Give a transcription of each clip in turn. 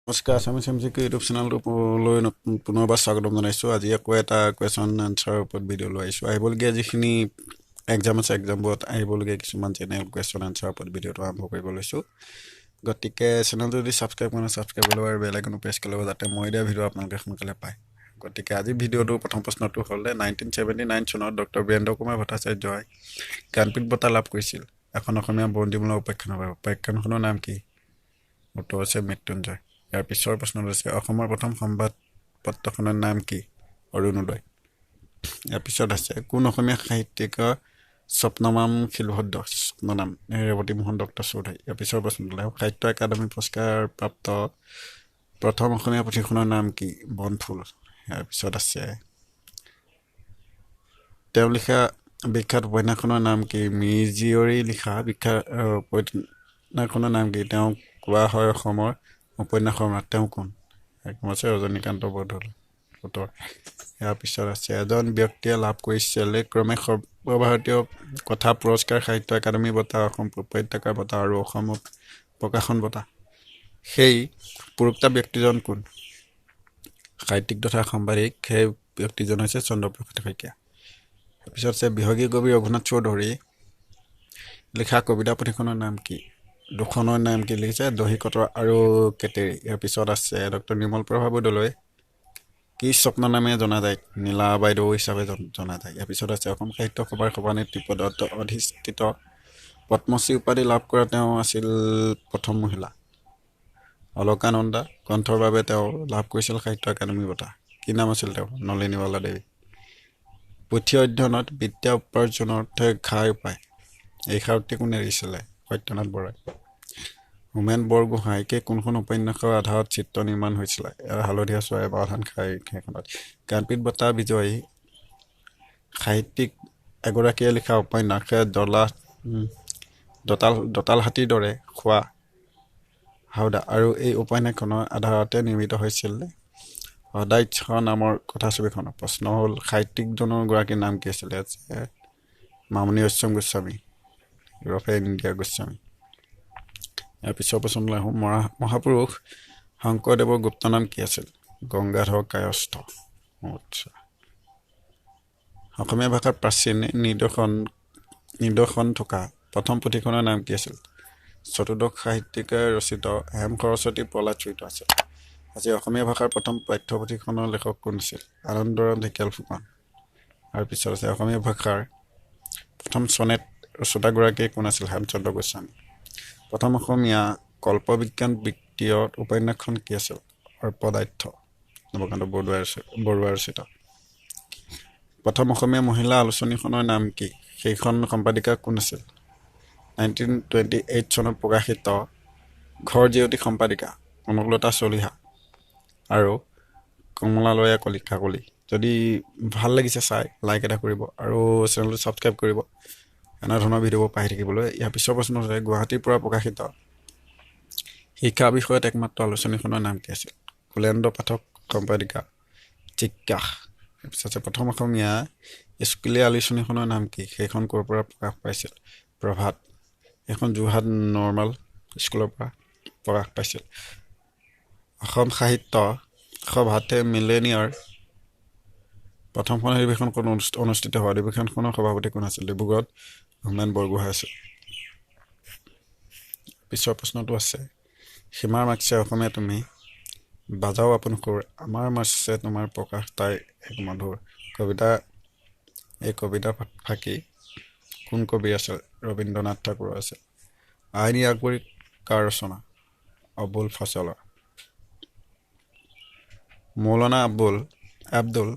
নমস্কাৰ, Assamese MCQ YouTube চেনেলটোলৈ পুনৰবাৰ স্বাগতম জনাইছোঁ। আজি আকৌ এটা কুৱেশ্যন এনচাৰৰ ওপৰত ভিডিঅ' লৈ আহিছোঁ। আহিবলগীয়া যিখিনি এক্সাম আছে, এক্সামবোৰত আহিবলগীয়া কিছুমান জেনেৰেল কুৱেশ্যন এনচাৰৰ ওপৰত ভিডিঅ'টো আৰম্ভ কৰিব লৈছোঁ। গতিকে চেনেলটো যদি ছাবস্ক্ৰাইব কৰা নাই, ছাবস্ক্ৰাইব কৰি ল'ব আৰু বেল আইকনো প্ৰেছ কৰি ল'ব, যাতে মই দিয়া ভিডিঅ' আপোনালোকে সোনকালে পায়। গতিকে আজিৰ ভিডিঅ'টোৰ প্ৰথম প্ৰশ্নটো হ'লে, 1979 চনত ডক্টৰ বীৰেন্দ্ৰ কুমাৰ ভট্টাচাৰ্যই জ্ঞানপীঠ বঁটা লাভ কৰিছিল এখন অসমীয়া বুৰঞ্জীমূলক উপাখ্যানৰ বাবে। উপাখ্যানখনৰ নাম কি? উত্তৰ হৈছে মৃত্যুঞ্জয়। ইয়াৰ পিছৰ প্ৰশ্নটো হৈছে, অসমৰ প্ৰথম সংবাদ পত্ৰখনৰ নাম কি? অৰুণোদয়। ইয়াৰ পিছত আছে, কোন অসমীয়া সাহিত্যিকৰ স্বপ্ননাম শিলভদ্ৰ? স্বপ্ননাম ৰেৱতী মোহন দত্ত চৌধুৰী। ইয়াৰ পিছৰ প্ৰশ্নটো, সাহিত্য একাডেমী পুৰস্কাৰ প্ৰাপ্ত প্ৰথম অসমীয়া পুথিখনৰ নাম কি? বনফুল। ইয়াৰ পিছত আছে, তেওঁ লিখা বিখ্যাত উপন্যাসখনৰ নাম কি? মিৰি জীয়ৰী লিখা বিখ্যাত উপন্যাসখনৰ নাম কি? তেওঁক কোৱা হয় অসমৰ উপন্যাস সম্ৰাট। তেওঁ কোন? একদম আছে ৰজনীকান্ত বৰদলৈ উত্তৰ। ইয়াৰ পিছত আছে, এজন ব্যক্তিয়ে লাভ কৰিছিল ক্ৰমে সৰ্বভাৰতীয় কথা পুৰস্কাৰ, সাহিত্য একাডেমী বঁটা, অসম উপত্যকা বঁটা আৰু অসম প্ৰকাশন বঁটা। সেই পুৰোক্তা ব্যক্তিজন কোন? সাহিত্যিক তথা সাংবাদিক। সেই ব্যক্তিজন হৈছে চন্দ্ৰপ্ৰসাদ শইকীয়া। তাৰপিছত আছে, বিহগী কবি ৰঘুনাথ চৌধুৰী লিখা কবিতা পুথিখনৰ নাম কি? দুখনৰ নাম কি লিখিছে? দহি কটৰা আৰু কেটেৰী। ইয়াৰ পিছত আছে, ডক্টৰ নিৰ্মল প্ৰভা বৰদলৈ কি স্বপ্ন নামে জনা যায়? নীলা বাইদেউ হিচাপে জনা যায়। ইয়াৰ পিছত আছে, অসম সাহিত্য সভাৰ সভানেত্ৰী পদত অধিষ্ঠিত পদ্মশ্ৰী উপাধি লাভ কৰা তেওঁ আছিল প্ৰথম মহিলা। অলকানন্দা গ্ৰন্থৰ বাবে তেওঁ লাভ কৰিছিল সাহিত্য একাডেমী বঁটা। কি নাম আছিল তেওঁ? নলিনীবালা দেৱী। পুথি অধ্যয়নত বিদ্যা উপাৰ্জনৰ ঘাই উপায়, এই উক্তি কোনে দিছিলে? সত্যনাথ বৰাই। হোমেন বৰগোহাঁইকে কোনখন উপন্যাসৰ আধাৰত চিত্ৰ নিৰ্মাণ হৈছিলে? হালধীয়া চৰাই বাওধান খাই সেইখনত। জ্ঞানপীঠ বঁটা বিজয়ী সাহিত্যিক এগৰাকীয়ে লিখা উপন্যাস দলা দতাল দতাল হাতীৰ দৰে খোৱা হাওদা আৰু এই উপন্যাসখনৰ আধাৰতে নিৰ্মিত হৈছিল সদাইচ্ছ নামৰ কথাছবিখন। প্ৰশ্ন হ'ল, সাহিত্যিকজনৰ গৰাকীৰ নাম কি আছিলে? মামণি ৰয়ছম গোস্বামী ওৰফে ইন্দিৰা গোস্বামী। ইয়াৰ পিছৰ প্ৰশ্নলৈ আহোঁ। মহাপুৰুষ শংকৰদেৱৰ গুপ্ত নাম কি আছিল? গংগাধৰ কায়স্থ। আচ্ছা, অসমীয়া ভাষাৰ প্ৰাচীন নিদৰ্শন থকা প্ৰথম পুথিখনৰ নাম কি আছিল? চতুৰ্দশ সাহিত্যিকে ৰচিত হেম সৰস্বতী প্ৰহ্লাদ চৰিত আছিল। আজি অসমীয়া ভাষাৰ প্ৰথম পাঠ্যপুথিখনৰ লেখক কোন আছিল? আনন্দৰাম ঢেকিয়াল ফুকন। তাৰ পিছত আছে, অসমীয়া ভাষাৰ প্ৰথম চনেট ৰচোতাগৰাকী কোন আছিল? হেমচন্দ্ৰ গোস্বামী। প্ৰথম অসমীয়া কল্পবিজ্ঞান বৃত্তীয় উপন্যাসখন কি আছিল? অপদাৰ্থ, নৱকান্ত বৰুৱা ৰচিত। প্ৰথম অসমীয়া মহিলা আলোচনীখনৰ নাম কি? সেইখন সম্পাদিকা কোন আছিল? 1928 চনত প্ৰকাশিত ঘৰ জেউতি সম্পাদিকা কনকলতা চলিহা আৰু কমলালয়া কাকলি। যদি ভাল লাগিছে চাই, লাইক এটা কৰিব আৰু চেনেলটো ছাবস্ক্ৰাইব কৰিব এনেধৰণৰ ভিডিঅ'বোৰ পাই থাকিবলৈ। ইয়াৰ পিছৰ প্ৰশ্ন হৈছে, গুৱাহাটীৰ পৰা প্ৰকাশিত শিক্ষা বিষয়ত একমাত্ৰ আলোচনীখনৰ নাম কি আছিল? কুলেন্দ্ৰ পাঠক, সম্পাদিকা জিজ্ঞাস। তাৰপিছত আছে, প্ৰথম অসমীয়া স্কুলীয়া আলোচনীখনৰ নাম কি? সেইখন ক'ৰ পৰা প্ৰকাশ পাইছিল? প্ৰভাত। এইখন যোৰহাট নৰ্মাল স্কুলৰ পৰা প্ৰকাশ পাইছিল। অসম সাহিত্য সভাত মিলেনিয়াৰ প্ৰথমখন অধিৱেশন কোন অনুষ্ঠিত হোৱা? অধিৱেশনখনৰ সভাপতি কোন আছিল? ডিব্ৰুগড়ত হোমেন বৰগোহাঁই আছিল। পিছৰ প্ৰশ্নটো আছে, সীমাৰ মাৰ্ক্সে অসমীয়া তুমি বাজাও আপোন সুৰ, আমাৰ মাৰ্ক্সে তোমাৰ প্ৰকাশ তাই এক মধুৰ কবিতা, এই কবিতা ফাঁকি কোন কবি আছিল? ৰবীন্দ্ৰনাথ ঠাকুৰৰ আছিল। আইনী আকবৰী কাৰ ৰচনা? আবুল ফজলৰ। মৌলানা আব্দুল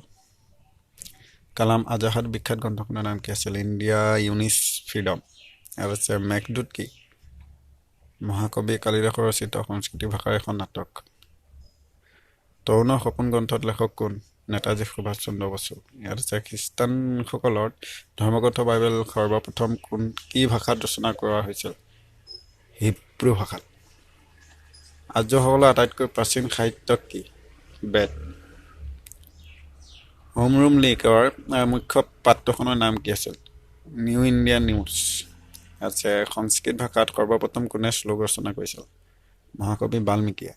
কালাম আজাদ বিখ্যাত গ্ৰন্থখনৰ নাম কি আছিল? India wins freedom. ইয়াত আছে, মেঘদূত কি? মহাকবি কালিদাসৰ ৰচিত সংস্কৃত ভাষাৰ এখন নাটক। তৰুণৰ সপোন গ্ৰন্থত লেখক কোন? নেতাজী সুভাষ চন্দ্ৰ বসু। ইয়াত আছে, খ্ৰীষ্টানসকলৰ ধৰ্মগ্ৰন্থ বাইবেল সৰ্বপ্ৰথম কোন কি ভাষাত ৰচনা কৰা হৈছিল? হিব্ৰু ভাষাত। আৰ্যসকলৰ আটাইতকৈ প্ৰাচীন সাহিত্য কি? বেদ। হোম ৰুল লীগৰ মুখ্য পাত্ৰখনৰ নাম কি আছিল? নিউ ইণ্ডিয়া নিউজ আছে। সংস্কৃত ভাষাত সৰ্বপ্ৰথম কোনে শ্লোক ৰচনা কৰিছিল? মহাকবি বাল্মীকিয়ে।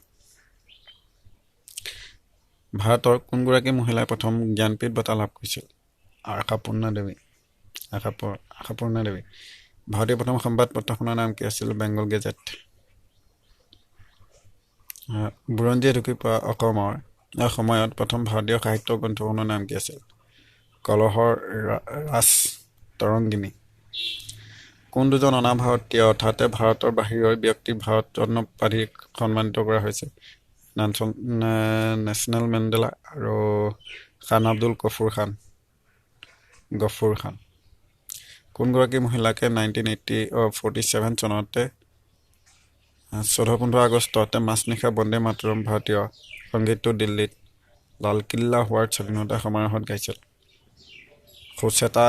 ভাৰতৰ কোনগৰাকী মহিলাই প্ৰথম জ্ঞানপীঠ বঁটা লাভ কৰিছিল? আশাপূৰ্ণা দেৱী। আশাপূৰ্ণা দেৱী। ভাৰতীয় প্ৰথম সংবাদ পত্ৰখনৰ নাম কি আছিল? বেংগল গেজেট। বুৰঞ্জীয়ে ঢুকি পোৱা অসমৰ সময়ত প্ৰথম ভাৰতীয় সাহিত্য গ্ৰন্থখনৰ নাম কি আছিল? কলহৰ ৰাজ তৰংগিনী। কোন দুজন অনা ভাৰতীয় অৰ্থাৎ ভাৰতৰ বাহিৰৰ ব্যক্তিক ভাৰত ৰত্ন উপাধি সন্মানিত কৰা হৈছে? নেচনেল মেণ্ডেলা আৰু খান আব্দুল গফুৰ খান। গফুৰ খান। কোনগৰাকী মহিলাকে 1947 চনতে 14-15 আগষ্টত মাজনিশা বন্দে মাতৰম ভাৰতীয় সংগীতটো দিল্লীত লালকিল্লা হোৱাৰ স্বাধীনতা সমাৰোহত গাইছিল? সুচেতা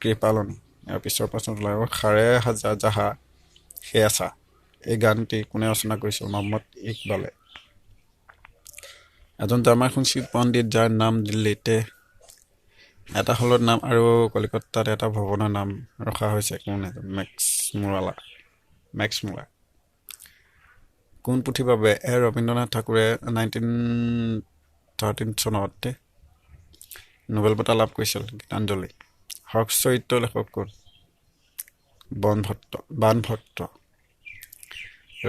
কৃপালনী। ইয়াৰ পিছৰ প্ৰশ্নটো লাগিব, সাৰে জাহা সে আছা এই গানটি কোনে ৰচনা কৰিছিল? মহম্মদ ইকবালে। এজন জাৰ্মান সংস্কৃত পণ্ডিত যাৰ নাম দিল্লীতে এটা হলৰ নাম আৰু কলিকতাত এটা ভৱনৰ নাম ৰখা হৈছে কোন? এজন মেক্স মুলাৰ। কোন পুথিৰ বাবে ৰবীন্দ্ৰনাথ ঠাকুৰে 1913 চনত নোবেল বঁটা লাভ কৰিছিল? গীতাঞ্জলি। হৰ্ষ চৰিত্ৰ লেখক কোন? বানভট্ট।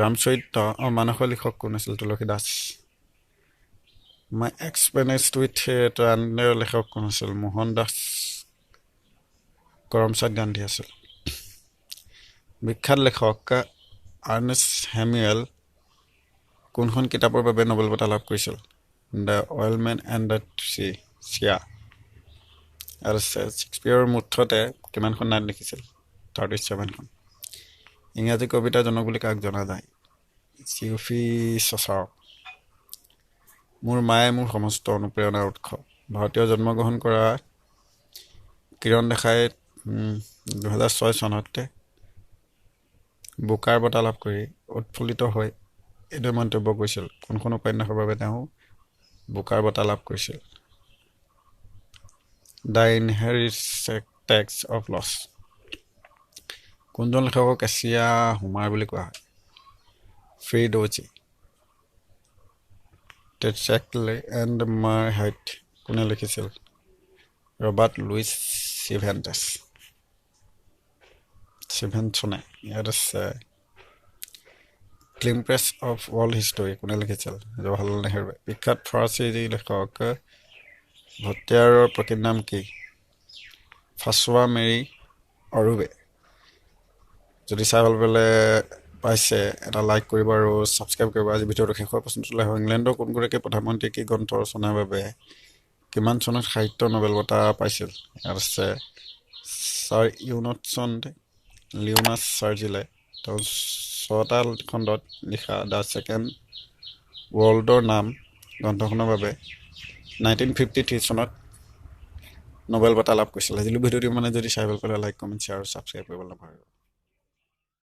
ৰামচৰিত মানসৰ লিখক কোন আছিল? তুলসী দাস। মাই এক্সপেৰিয়েন্স উইথ ট্ৰান্ডৰ লেখক কোন আছিল? মোহন দাস কৰমচাঁদ গান্ধী আছিল। বিখ্যাত লেখক আৰ্নেষ্ট হেমিৱেল কোনখন কিতাপৰ বাবে নোবেল বঁটা লাভ কৰিছিল? The Old Man and the Sea. আৰু শ্বেক্সপিয়ৰ মুঠতে কিমানখন নাট লিখিছিল? 37খন। ইংৰাজী কবিতাৰ জনক বুলি কাক জনা যায়? জিওফি চচাৰক। মোৰ মায়ে মোৰ সমস্ত অনুপ্ৰেৰণাৰ উৎস। ভাৰতীয় জন্মগ্ৰহণ কৰা কিৰণ দেশাই 2006 চনতে বুকাৰ বঁটা লাভ কৰি উৎফুল্লিত হৈ এইদৰে মন্তব্য কৰিছিল। কোনখন উপন্যাসৰ বাবে তেওঁ বুকাৰ বঁটা লাভ কৰিছিল? The inheritance of loss. কোনজন লেখকক এছিয়া হোমাৰ বুলি কোৱা হয়? ফিৰদৌচি। টেট্ৰেকলে এণ্ড মাৰ হাইট কোনে লিখিছিল? ৰবাৰ্ট লুইচ চিভেনছনে। ইয়াত আছে গ্লিম্পেছ অফ ৱৰ্ল্ড হিষ্টৰী কোনে লিখিছিল? জৱাহৰলাল নেহৰুৱে। বিখ্যাত ফৰাচী লেখক ভট্টেয়াৰৰ প্ৰকৃত নাম কি? ফ্ৰান্সোৱা মেৰী অৰুবে। যদি চাই ভাল পালে পাইছে এটা লাইক কৰিব আৰু ছাবস্ক্ৰাইব কৰিব। আজি ভিডিঅ'টো শেষৰ প্ৰশ্নটো হ'ল, ইংলেণ্ডৰ কোনগৰাকী প্ৰধানমন্ত্ৰীয়ে কি গ্ৰন্থ ৰচনাৰ বাবে কিমান চনত সাহিত্য নোবেল বঁটা পাইছিল? ইয়াত আছে ছাৰ ইউনটছন লিঅ'নাছ চাৰ্জিলে তেওঁ 6টা খণ্ডত লিখা the second ৱৰ্ল্ডৰ নাম গ্ৰন্থখনৰ বাবে 1953 চনত নোবেল বঁটা লাভ কৰিছিল। আজিলৈ ভিডিঅ'টো মানে যদি চাই ভাল পালে লাইক, কমেণ্ট, শ্বেয়াৰ আৰু ছাবস্ক্ৰাইব কৰিবলৈ নাপাহৰিব।